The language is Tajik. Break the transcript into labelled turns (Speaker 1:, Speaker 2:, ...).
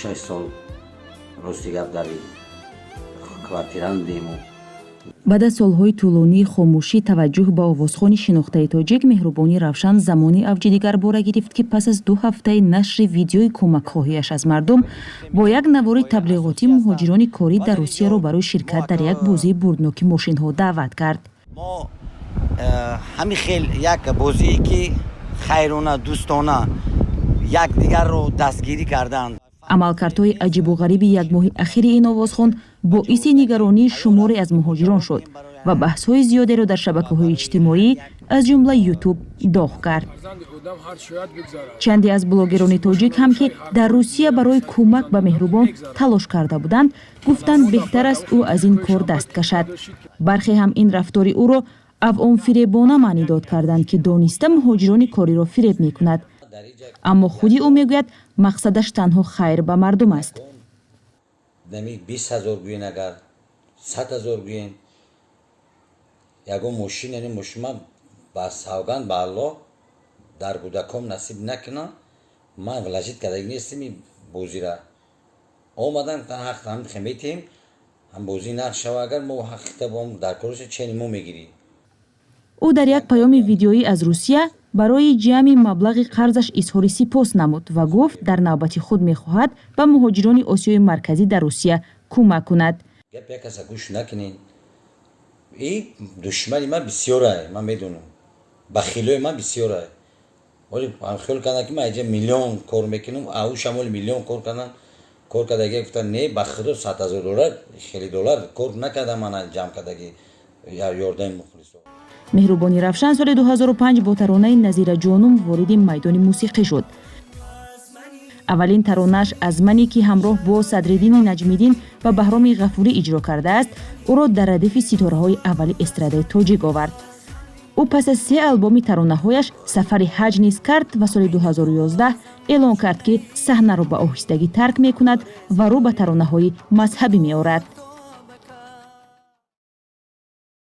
Speaker 1: 6 сол, рости гап, дар квартира будему.
Speaker 2: Баъд аз солҳои тӯлонии хомӯшӣ, таваҷҷӯҳ ба овозхони шинохтаи тоҷик Меҳрубони Равшан замони авҷи дигар бора гирифт, ки пас аз 2 ҳафтаи нашри видеои кӯмакхоҳиаш аз мардум бо як навори таблиғотӣ муҳоҷирони корӣ дар Русияро барои ширкат дар як бозии бурдноки мошинҳо даъват кард.
Speaker 1: Мо ҳамин хел як бозие, ки хайрона, дӯстона якдигарро дастгирӣ карданд.
Speaker 2: Амалкардҳои аҷибу ғариби як моҳи ахири ин овозхон боиси нигаронии шуморе аз муҳоҷирон шуд ва баҳсҳои зиёдеро дар шабакаҳои иҷтимоӣ, аз ҷумла Ютуб, доғ кард. Чанде аз блогерони тоҷик ҳам, ки дар Русия барои кӯмак ба Меҳрубон талош карда буданд, гуфтанд, беҳтар аст ӯ аз ин кор даст кашад. Бархе ҳам ин рафтори ӯро авомфиребона маънидод карданд, ки дониста муҳоҷирони кориро фиреб мекунад. Аммо худи ӯ мегӯяд, мақсадаш танҳо хайр ба мардум аст.
Speaker 1: Нами 20 000 гӯен, агар 100 000 гӯен, ягон мошин, яъне мошин, ман ба савганд ба Аллоҳ, дар кӯдаком насиб накунам, ман вложить кардаги нестим. Ин бозира омадан ҳақ метиҳем, ҳам бозӣ нақш шава, агар мо ҳақита бом дар корша чени мо мегирӣ.
Speaker 2: Ӯ дар як паёми видеоӣ аз Русия барои ҷамъи маблағи қарзаш изҳори сипос намуд ва гуфт, дар навбати худ мехоҳад ба муҳоҷирони Осиёи Марказӣ дар Русия кӯмак кунад.
Speaker 1: Гап як каса гӯш накунед. И душмани ман бисёрае, ман медонам, бахилои ман бисёрае. Оли хиёл кардам, ки ман иҷа миллион кор мекунам, ау шамоли миллион кор кардам, кор кардаги гуфтан, не, ба худо, 100 000 доллар, хеле доллар кор накардам, мана ҷамъ кардаги ёрдами мухлисо.
Speaker 2: Меҳрубони Равшан соли 2005 бо таронаи «Назира ҷонум» вориди майдони мусиқӣ шуд. Аввалин таронааш «Аз мане», ки ҳамроҳ бо Садриддини Наҷмиддин ва Баҳроми Ғафурӣ иҷро кардааст, ӯро дар радифи ситораҳои аввали эстрадаи тоҷик овард. Ӯ пас аз се албоми таронаҳояш сафари ҳаҷ низ кард ва соли 2011 эълон кард, ки саҳнаро ба оҳистагӣ тарк мекунад ва рӯ ба таронаҳои мазҳабӣ меорад.